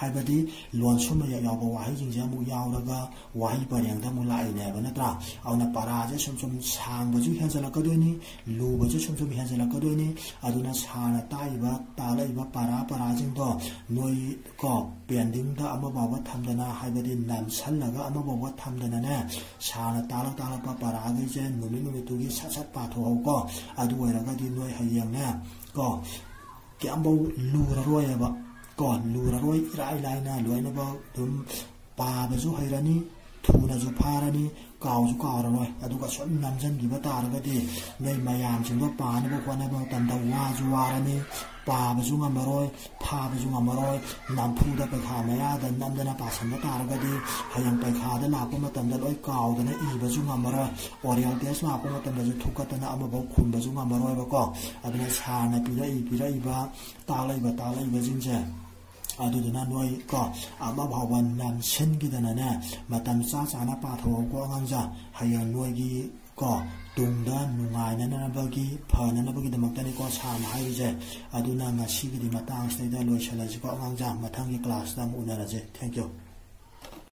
ꯍꯥꯏꯕꯗꯤ ꯂꯣꯟꯁꯨꯝ ꯃꯌꯦꯛ ꯌꯥꯎꯕ ꯋꯥꯍꯩꯁꯤꯡꯁꯦ ꯑꯃꯨꯛ ꯌꯥꯎꯔꯒ ꯋꯥꯍꯩ ꯄꯔꯦꯡꯗ ꯑꯃꯨꯛ ꯂꯥꯛꯏꯅꯦꯕ ꯅꯠꯇ꯭ꯔꯥ? ꯑꯗꯨꯅ ꯄꯔꯥꯁꯦ ꯁꯨꯝ ꯁꯨꯝ ꯁꯥꯡꯕꯁꯨ ꯍꯦꯟꯖꯜꯂꯛꯀꯗꯣꯏꯅꯤ, ꯂꯨꯕꯁꯨ ꯁꯨꯝ ꯁꯨꯝ ꯍꯦꯟꯖꯜꯂꯛꯀꯗꯣꯏꯅꯤ꯫ ꯑꯗꯨꯅ ꯁꯥꯔꯅ ꯇꯥꯛꯏꯕ, ꯇꯥꯛꯂꯛꯏꯕ ꯄꯔꯥ ꯄꯔꯥꯁꯤꯡꯗꯣ ꯅꯣꯏ ꯀꯣ ꯄꯦꯟꯗꯤꯡꯗ ꯑꯃ ꯐꯥꯎꯕ ꯊꯝꯗꯅ, ꯍꯥꯏꯕꯗꯤ ꯅꯝꯁꯜꯂꯒ ꯑꯃ ꯐꯥꯎꯕ ꯊꯝꯗꯅꯅꯦ, ꯁꯥꯔꯅ ꯇꯥꯛꯂꯛ ꯇꯥꯛꯂꯛꯄ ꯄꯔꯥꯈꯩꯁꯦ ꯅꯨꯃꯤꯠ ꯅꯨꯃꯤꯠꯇꯨꯒꯤ ꯁꯠ ꯁꯠ ꯄꯥꯊꯣꯛꯍꯧꯀꯣ꯫ ꯑꯗꯨ ꯑꯣꯏꯔꯒꯗꯤ ꯅꯣꯏ ꯍꯌꯦꯡꯅꯦ ꯀꯣ ꯀꯌꯥꯝꯐꯧ ꯂꯨꯔꯔꯣꯏꯕ ꯀꯣ, ꯂꯨꯔꯔꯣꯏ, ꯏꯔꯥꯏ ꯂꯥꯏꯅ ꯂꯣꯏꯅꯃꯛ ꯑꯗꯨꯝ ꯄꯥꯕꯁꯨ ꯍꯩꯔꯅꯤ, ꯊꯨꯅꯁꯨ ꯐꯥꯔꯅꯤ, ꯀꯥꯎꯁꯨ ꯀꯥꯎꯔꯔꯣꯏ꯫ ꯑꯗꯨꯒ ꯁꯨꯝ ꯅꯝꯁꯤꯟꯈꯤꯕ ꯇꯥꯔꯒꯗꯤ ꯅꯣꯏ ꯃꯌꯥꯝꯁꯤꯡꯗꯣ ꯄꯥꯅꯕ ꯍꯣꯠꯅꯕ ꯃꯇꯝꯗ ꯋꯥꯁꯨ ꯋꯥꯔꯅꯤ, ꯄꯥꯕꯁꯨ ꯉꯝꯃꯔꯣꯏ, ꯐꯥꯕꯁꯨ ꯉꯝꯃꯔꯣꯏ꯫ ꯅꯝꯐꯨꯗ ꯄꯩꯈꯥ ꯃꯌꯥꯗ ꯅꯝꯗꯅ ꯄꯥꯁꯟꯕ ꯇꯥꯔꯒꯗꯤ ꯍꯌꯦꯡ ꯄꯩꯈꯥꯗ ꯂꯥꯛꯄ ꯃꯇꯝꯗ ꯂꯣꯏ ꯀꯥꯎꯗꯅ ꯏꯕꯁꯨ ꯉꯝꯃꯔꯣꯏ꯫ Oral test ꯂꯥꯛꯄ ꯃꯇꯝꯗꯁꯨ ꯊꯨꯀꯠꯇꯅ ꯑꯃꯐꯥꯎ ꯈꯨꯝꯕꯁꯨ ꯉꯝꯃꯔꯣꯏꯕꯀꯣ꯫ ꯑꯗꯨꯅ ꯁꯥꯔꯅ ꯄꯤꯔꯛꯏ ꯄꯤꯔꯛꯏꯕ ꯇꯥꯛꯂꯛꯏꯕ ꯇꯥꯛꯂꯛꯏꯕꯁꯤꯡꯁꯦ, ꯑꯗꯨꯗꯨꯅ ꯅꯣꯏ ꯀꯣ ꯑꯃ ꯐꯥꯎꯕ ꯅꯝꯁꯤꯟꯈꯤꯗꯅꯅꯦ, ꯃꯇꯝ ꯆꯥ ꯆꯥꯅ ꯄꯥꯊꯣꯛꯑꯣꯀꯣ ꯑꯉꯥꯡꯁꯥ꯫ ꯍꯌꯦꯡ ꯅꯣꯏꯒꯤ ꯀꯣ ꯇꯨꯡꯗ ꯅꯨꯡꯉꯥꯏꯅꯅꯕꯒꯤ, ꯐꯅꯅꯕꯒꯤꯗꯃꯛꯇꯅꯤꯀꯣ ꯁꯥꯔꯅ ꯍꯥꯏꯔꯤꯁꯦ꯫ ꯑꯗꯨꯅ ꯉꯁꯤꯒꯤꯗꯤ ꯃꯇꯥꯡꯁꯤꯗꯩꯗ ꯂꯣꯏꯁꯤꯜꯂꯁꯤꯀꯣ ꯑꯉꯥꯡꯁꯥ꯫ ꯃꯊꯪꯒꯤ classꯇ ꯑꯃꯨꯛ ꯎꯅꯔꯁꯦ꯫ Thank you꯫